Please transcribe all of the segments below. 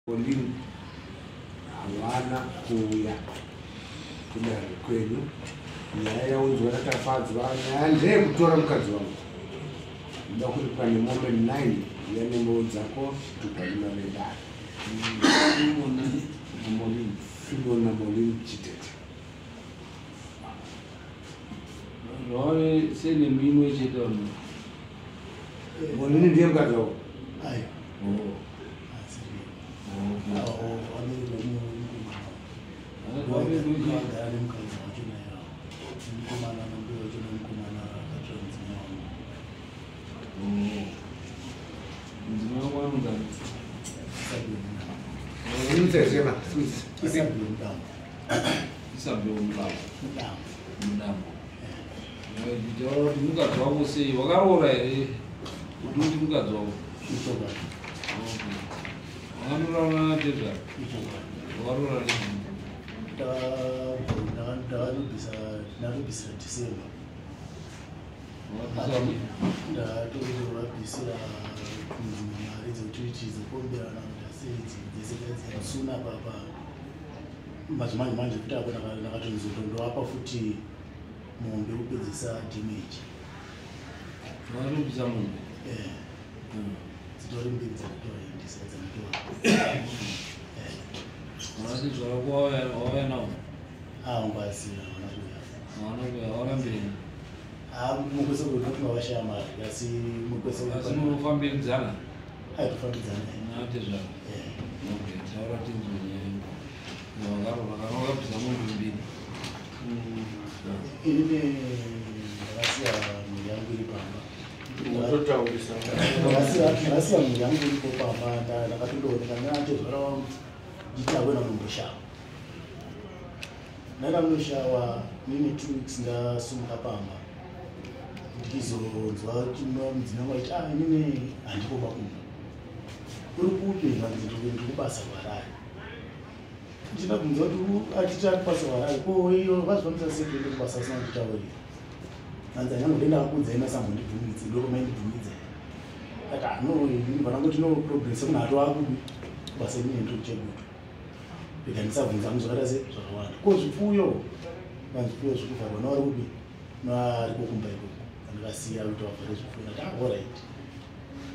Molin havana kuuya kudare kwedu. Nyaya yaunzwa naTafadzwa, nyaya ndeyekutora mukadzi wangu. Ndoda kuripa nemombe 9 uya nemboo dzako chitupa nemari yedare. Molin. Fiona Molin Chitete. Zvave surname imwe chete vanhu. Molin ndiye mukadzi wako. Aiwa. Oh. Asiri. Okay. Avo vanenge nemukomana. Vave kuti Vagara nemukadzi wacho naye avo. Nemukomana nambuya wacho nemukomana akatora mudzimai wangu. Oh. Mudzimai wako anonzani? Isabel Mudambo. Simutse zvema, simutse. Isabel Mudambo. Isabel Mudambo. Mudambo. Mudambo. Taura kuti mukadzi wako sei? Wakaroora here? Kuti uti mukadzi wako? Ichokwadi. Okay. Wakaroora natezvara? Ichokwadi. Wakaroora nei? Ndakatobvisa ndakatobvisira December. Wakabvisa Ndatovabvisira mari dzekuti dzekuomberana kuti sei dzese dzasuna papa mazimanje manje futi apo ndakatonzondovapa futi mombe kupedzisa damage. Wakatobvisa mombe? Eh, dzitori mbiri dzakatoendesa dzakatora. Wakatezvara wako wauya navo? Avangu asina havana kuuya. Havana kuuya, wakarambirei? Mukwese kuti vashaya mari asi mukwese. Asi munofambidzana Aitofambidzana. natezvara? Okay, taura tinzwe nyaya. Wakaroora kana wakabvisa mombe mbiri? Inini ndakasiya mhuri yangu iri pamba. Unototaurisa. Ndakasiya mhuri yangu iripo pamba, ndakatondooneka natezvara wangu ndichiti akuenda kunomboshawa. Ndaenda kunoshawa nine 2 weeks ndasumuka pamba, ndichizonzwa kuti mudzimai wangu achiti, "Ah, inini handikoba kumba." "Uri kupi?" Nganzi, "Ndiri kubasa kuHarare." Ndichida kunzwa kuti achiti ari kubasa kuHarare, ko iyo vazvifambisa sei kuende kubasa asina kunditaurira? Anzi, "Anyange ndakuudzai masambondibvumidze, ndokwamaindibvumidza." Ati, "Ah, no, vanangoti no problem, semunhu atova kubi kubasa, inini ndiri kuChegutu, rega ndisabvunza hangu zvakaita se zvakawanda. Ko zvipfuyo?" Vanzi, "Zvipfuyo zviri kuvharwa navari kupi, navariko kumba ikoko, andikasiya kuti vavhare zvipfuyo." Ndati, "Ah, alright."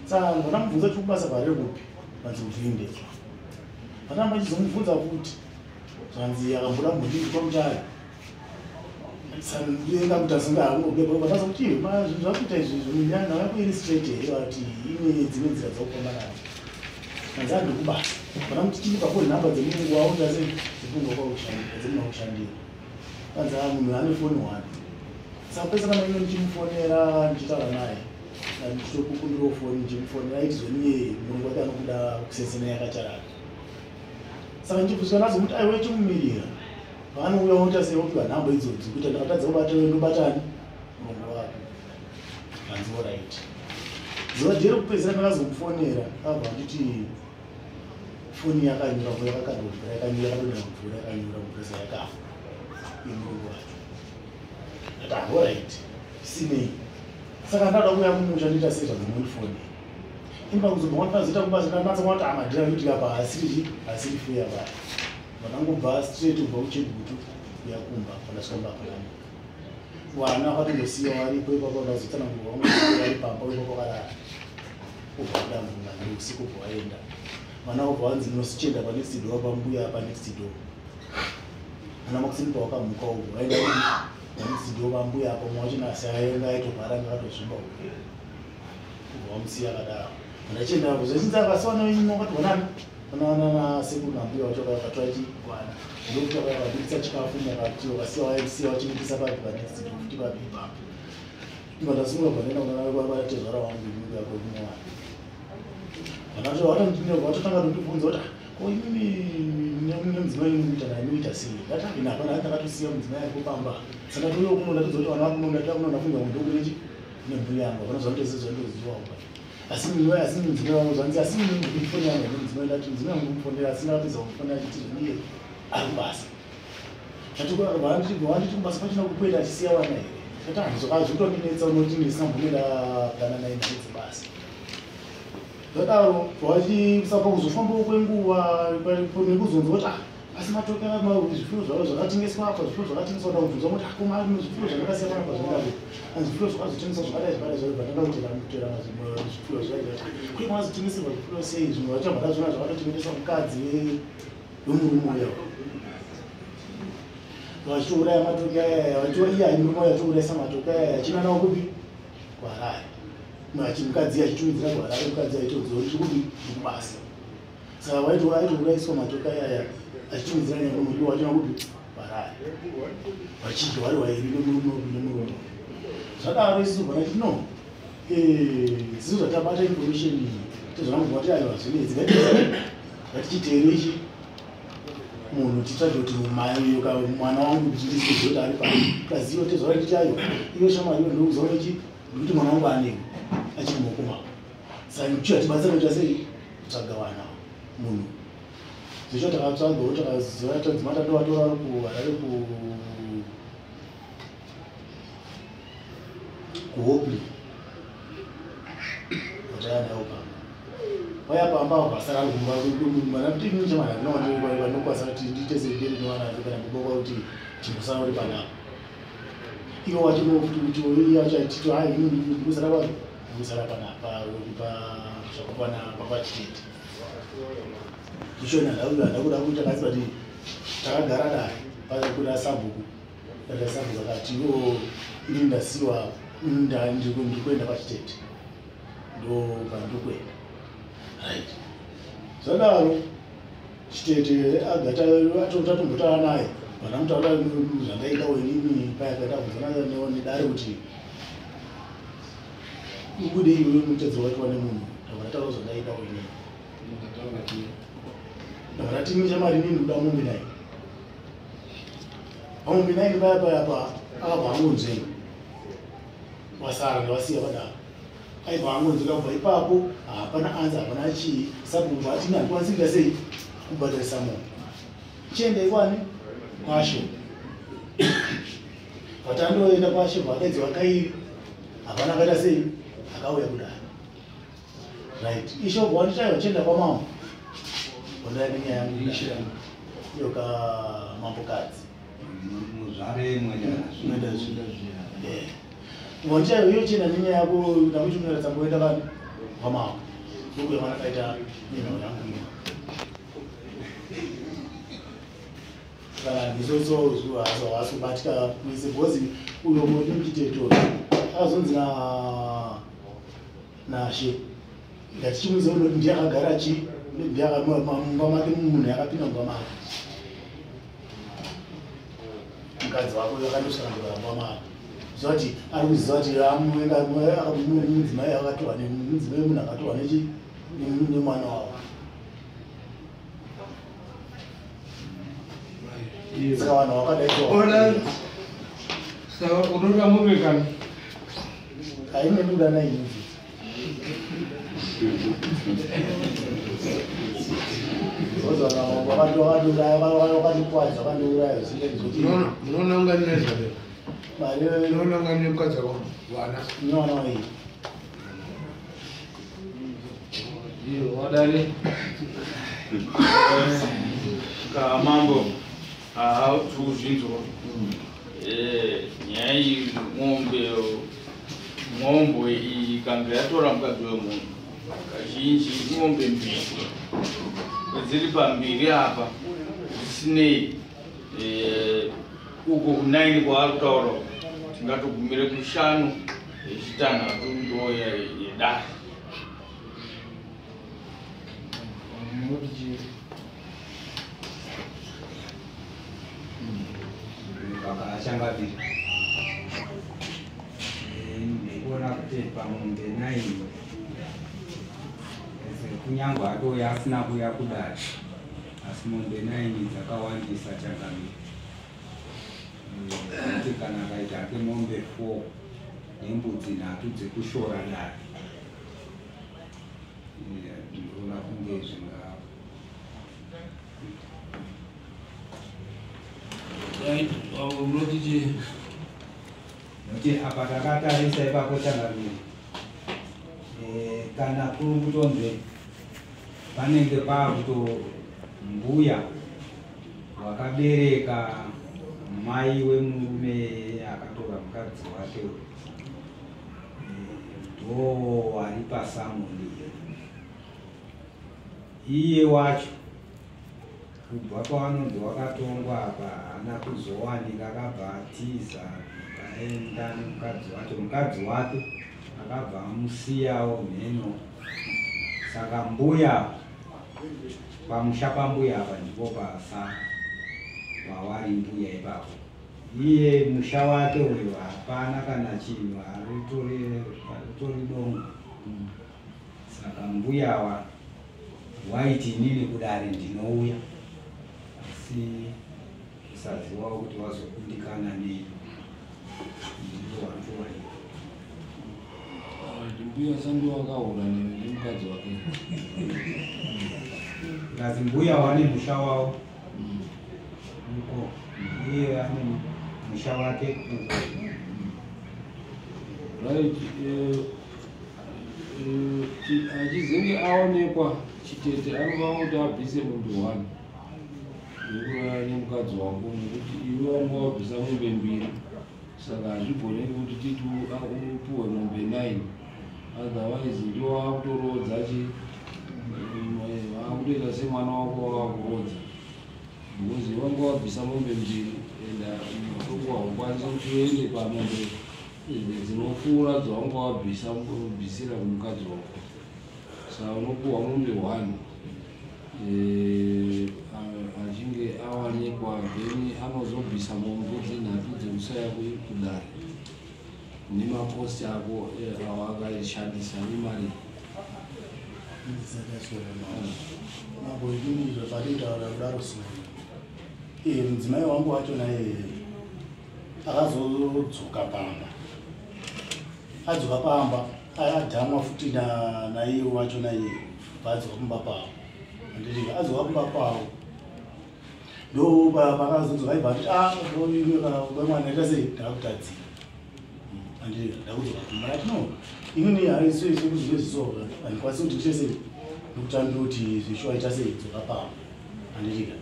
Saka ndamubvunza kuti kubasa kwariri kupi, vanzi kuVhindezwa. Vandamba chizomubvunza futi, zvanzi akamboda mbodii kwaMutare. Ndenda kuti asingaangobepa kuti zvinhu zvakuita izvi nhau yako iri straight here? Vati ine dzimwe nzira dzakufamba nadzo. Anzi andi kubasa vana kuti chini pafoni nhamba dzemurungu waunda sei dzemunhu wakwakushandira, dzemunhu wakushandira. Anzi, "Ah, munhu ane foni one." Saka pese kana ino ndichimufonera, ndichitaura naye, ndichitokukumbirawo foni, ndichimufonera, aiti zvoniye murungu wake anokuda kusesena yakacharaka. Saka ndichibvunzwa nazomuti, "Aiwa, chimumirira paanouya woita sei, wopiwa nhamba idzodzo kuti ndakatadza kubata ndobatani murungu wake." Hanzi, "Alright." Zuva jeri kupedzisira ndakazomufonera, abva anditi foni yakanyura mvura, yakakandwa mvura, yakanyura, yakadonhera mvura, yakanyura mvura, yakafa yemurungu wacho. Ati, "Alright, sinei." Saka ndada kuuya kumusha, ndoita sei? Zvanzi mondifonera imba kuzobva wandipazoita kubasa, ndanatsa kuti amadhira kuitika pa asiri asiri fuya paya. Vandangobva straight kubva kuChegutu kuya kumba. Pandasvika mba hapana vana, vakatongosiya varipo ipapo. Ndazotsanangurwa vari pamba ipapo vakarara, ubva kuda mvunga usiku, ubva waenda. Vana vobva vanzi, "Munosichenda panext door, pambuya panext door." Ana makuseni pawakamuka, ubva vaenda panext door pambuya apo, mumwe wacho nasi ainge aitorwara, anga akatozvimba, ubva wamusiya akadaro. Ndachienda zvechinzi akasiwa wakati vanani vana nasekuru nambuya vacho vakatora chigwana, ndokuti vakabudisa chikafu mukati, vakasiya vaisiya vachibudisa papi panext door futi papi ipapo. Ibva ndasimuka, bva ndaenda kuna vatezvara vangu nguya kwekumuwana. Vatotanga kundibvunza kuti, "Ko imimi nemudzimai mukuita naye muita sei?" Ndati, "Ina hapana, ndakatosiya mudzimai aripo pamba. Saka touya kuno, ndatodza kuti vana vakuno, ndati kuno ndafunga ndokunechi nemhuri yangu, hapana zvandose zvandozivawo, asi asi mudzimai wangu." Zvanzi, "Asi foni yangu nemudzimai?" Ndati, "Mudzimai wangu mufonera, asi ndakapedza kumufonera achiti zvoniye ari kubasa." Vanditi kubasa pachina kukweta achisiya vana here? Ndati, "Handizvakazvitondinetsa, unoti ndisina mbomira plana naye mari dzebasa." Zvadaro saka kuzofambawo kwenguva. nekuzonzwa kuti asi matoke zvifuyo zvavo zvakatengeswa apa, zvifuyo zvakatengeswa ndakubvunzwa kuti akoma zvifuyo zvakasiyana apa zvakadai, zvifuyo zvakazotengeswa zvakadai zvakadai zvakadai vatanga kutera zvifuyo zvakadai kuri mazotengeserwa zvifuyo sei zvimwe zvacho zvakazviona zvakatotengeswa mukadzi wemurume uya vachitouraya matoke aya iye murume uya atourayisa matoke aya achinanawo kupi kuHarare mukadzi achitumidzira kuHarare mukadzi aitodziwa kuti kupi kubasa saka aitourayiswa matoke aya achitumidzira muriwo wachona kupi kuHarare vachidya vari vairi nemurume nemurume zvadaro isusu bvana titi no ziso zvatabata information iyi tezvanobva kuti aiwa zvinetsi ngatichiteere ichi munhu titsvage kuti mwana wangu ndisizive kuti ari pano taziva tezvara titi aiwa iyo shamwari iyo ndikuziva nechi ndikuti mwana wangu anenge achiri mumaoko mako saka chiatibatsira kuita sei kutsvaga vana munhu zvicho takatsvagawo takaziva tadzima tatovatora kuHarare kuHopley vataya nawo pamba vaya pamba vasara kumba mwana kuti ini chamwana ndinokwanisa kuti ndiite sendiri newana kana kubokwa kuti chimbosara uri panapa iwo wacho kuti iye wacho aitito hai ini ndikusara papi ndikusara panapa zvakakwana papachitete ichona ndakuda kuita kasi vati takagara naye kuna sabhuku sabhuku akati iwo ini ndasiwa ndikuenda pachitete ndopandikuenda right zvadaro chitete agata tatombotara naye vanamutaura zvandaitawo inini paya paita nedare kuti ubude iwe mutedzi waitwa nemunhu ndabva zvandaitawo inini ndabva tini chamari inini kuda mombe naye pamombe naini paya paya pa akabva angonzvenga wasara ndavasiya padaro aibva angonzvenga kubva ipapo hapana anza hapana chii sabhuku atini handikwanisi kuita sei kubhadharisa mombe chiendei kwani kwashe vatandoenda kwashe vadaidzwa kairi hapana akaita sei akauya kudaro right isho wanditaiwa chienda kwamambo ondai nenyaya yangu iyo ka mambokadzi muzvare mwenda wanditaiwa iyo chienda nenyaya yako ndakuchimunyora tsamboenda kani kwamambo ndokuya mwana akaita nenhau yangu iyo kana ndisoso haasi kubatika mwese because uyo moti muchiteto akazonzi nashe ngatichimuudza unoti ndiye akagara chi ndiye mumba make munhu akapinda mumba make mukadzi wako akandosvika ndogara mumba make ziva kuti ari kuziva kuti mudzimai akatorwa mudzimai munhu akatorwa nechi nemwana wavo saka vanhu vakadai saka unoda mombe kani haine ndoda nainzi wakandikwadza wakandiuraya zvisingazvoti munoona ungani naIsabel munoona ungani nemukadzi wako vana inowana vairi iyo wadare kamambo tikuzvinzwa nyaya iyi mombe mombe iyi kange yatora mukadzi wemunhu kazhinji mombe mbiri dziri pambiri apa zvisinei uko ku9 kwaari kutaura tingatogumire kushanu yechitanhatu ndo yedare munoti chii Vakachangabiri ndikuona kuti pamombe 9 kunyange atouya asina kuuya kudare asi mombe 9 dzakawandisa changamire kuti kana akaita hake mombe 4 nembudzi 3 dzekushora dare ndinoona kunge zvinga right munoti chii nokuti apa takatarisa ipapo changamire kana kuri kutonzi panenge paakuto Mbuya wakabereka mai wemurume akatora mukadzi wake ndo wari pasamoni. Iye wacho kubva pavanonzi wakatongwa apa haana kuzowanika, akabva atiza aenda nemukadzi wacho. Mukadzi wake akabva amusiyawo mheno. Saka mbuya pamusha pambuya apa ndipo pasa pawari mbuya ipapo. Iye musha wake uyo hapana kana chinhu, aritori dongo. Saka mbuya waiti inini kudare ndinouya, asi kusazivawo kuti wazokundikana nei. Mbuya sandi wakaura nemukadzi wake. Ngazi mbuya wane musha wavo uko, iye ane musha wake uko. Right, achizenge aonekwa chitete anofanira kuti abvise mombe 1 nekurara nemukadzi wako, nekuti iwe wanga wabvisa mombe 2, saka hazvigoneki kuti titi upuwe mombe 9, otherwise ndiwo wakutorodza wakutoita semwana wako wakurodza, because wanga wabvisa mombe 2 and mutongo haukwanisi kuti uende pamombe dzinopfuura dzawanga wabvisira kumukadzi wako. Saka unopuwa mombe 1 achinge awanikwa, then anozobvisa mombe 3 dzekusaya kudare nemakosti ako awakashandisa nemari. Mambo, inini zvanditaura kudaro so mudzimai wangu wacho naye akazodzoka pamba, adzoka pamba adhamwa futi naiye wacho naiye paadzoka kumba pavo. Handiti adzoka kumba pavo ndo pakazodzoka aibva ati mwana ita sei, ndakakutadzira. Handiti ndakudzoka kumba ati no, inini haisikuziveziso handikwanisi kuti ndiite sei, nekuti andoti zvishuwa ita sei, dzoka pavo. Handitika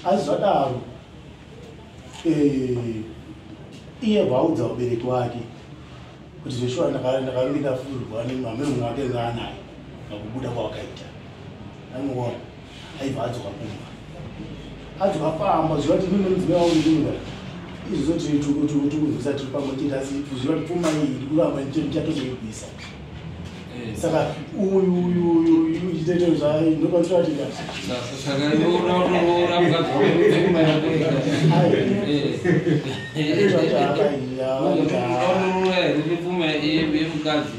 asi zvadaro iye vaudza vabereki wake kuti zveshuwa ndakange ndafurwa nemamwe wake ngaanaye pakubuda kwawakaita. Anoona aibva adzoka kumba, adzoka pamba zviva kuti inini mudzimai wangu ndinga izvozvo tirikurwisa tiri pamwe chete, asi kuziva kuti pfuma iyi ndikuramba ndichatozoibvisa. Saka uyu uyu uyu chitete ndopandinoratidza. Saka iwe unotoroora mukadzi wako nepfuma yako ega. Unotoroora here nepfuma yemukadzi?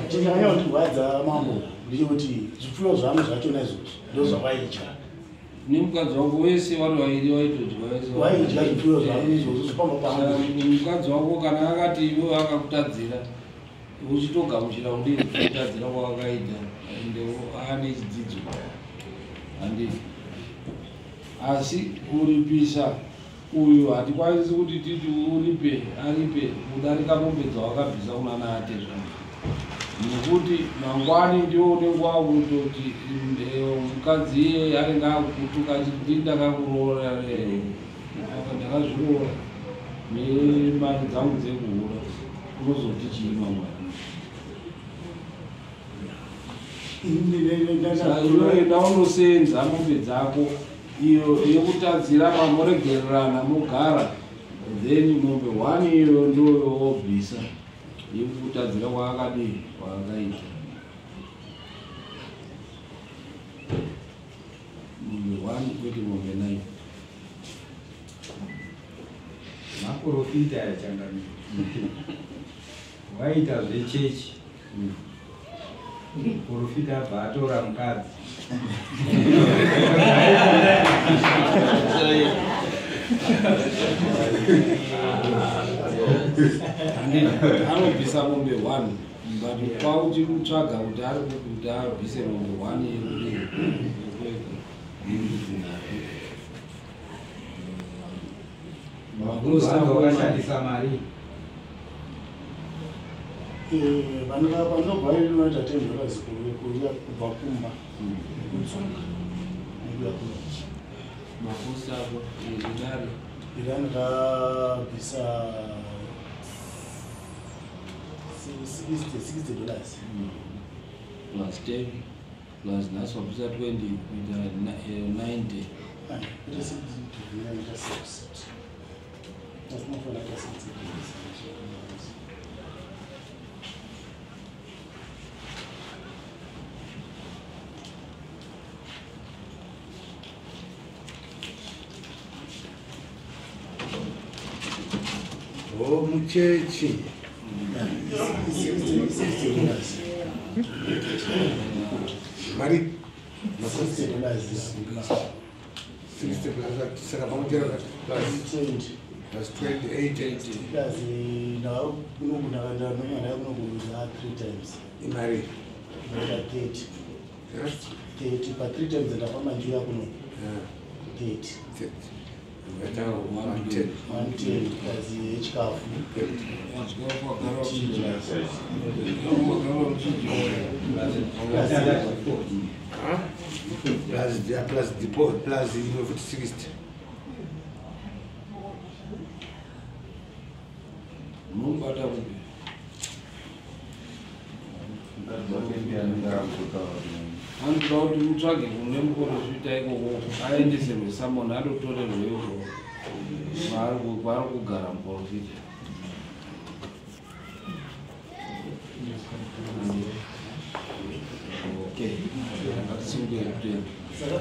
Chakanyanya kundirwadza mambo ndechekuti zvipfuyo zvangu zvachona izvozvo ndozvavaidya nemukadzi wako wese, vari vairi vaitodya wese waidya zvipfuyo zvangu izvozvo zvipamba pangu. Mukadzi wako kana akati iwe akakutadzira, uchitogamuchira kudii kutadzira kwawakaita, ende ane chidzidzo handii. Asi kuripisa uyu hatikwanisi kuti titi uripe aripe kudarika mombe dzawakabvisa kuna naatezvana, nekuti mangwani ndiwo unenge wakutoti mukadzi iye anenge akukutuka achiti ndakakuroora, ndakazviroora nemari dzangu dzekuhura, unozoti chii mangwani? Iwe unosenza mombe dzako iyo yekutadzira, mamoregererana mogara, then mombe 1 iyo ndoyowobvisa yekutadzira kwaakadii kwaakaita. Mombe 1 kwete mombe 9. Maprofita yachangamira waita zvechechi, muprofita abva atora mukadzi. Anobvisa mombe 1, but kwauti kutsvaga kuti ari kuti abvise mombe 1 yekudii. Wakashandisa mari Vanobva inoita $10 kuuya kubva kumba nekudzoka. Ndikuya kuno. Makosi ako edare. Irani ndabvisa $60. Plus 10 plus nhasi wabvisa 20 kuita 90. Kuita 60 kuita 60. Asinofanira kuita $60. O muchechi. $60. Mari. $60. 60 plus saka pamutero plus 20. Plus 20, 80. Plus ndakakunokunakandamanyana kunokuza 3 times. Imari. Ndaita 30. Eh? 30 pa 3 times ndafamba njiya kuno. 30. 30. Waita 110. 110 plus yechikafu. Wachikafu wagara uchidya. Wagara uchidya. Plus yeah, plus deposit plus imwe futi 60. Munomubata kupi? Anoda kuti mutsvage kune muprofita ikoko aendeserwe samoni adotorerwe ikoko kwaari kugara muprofita. Okay, ngatisimukei kutenda. Saka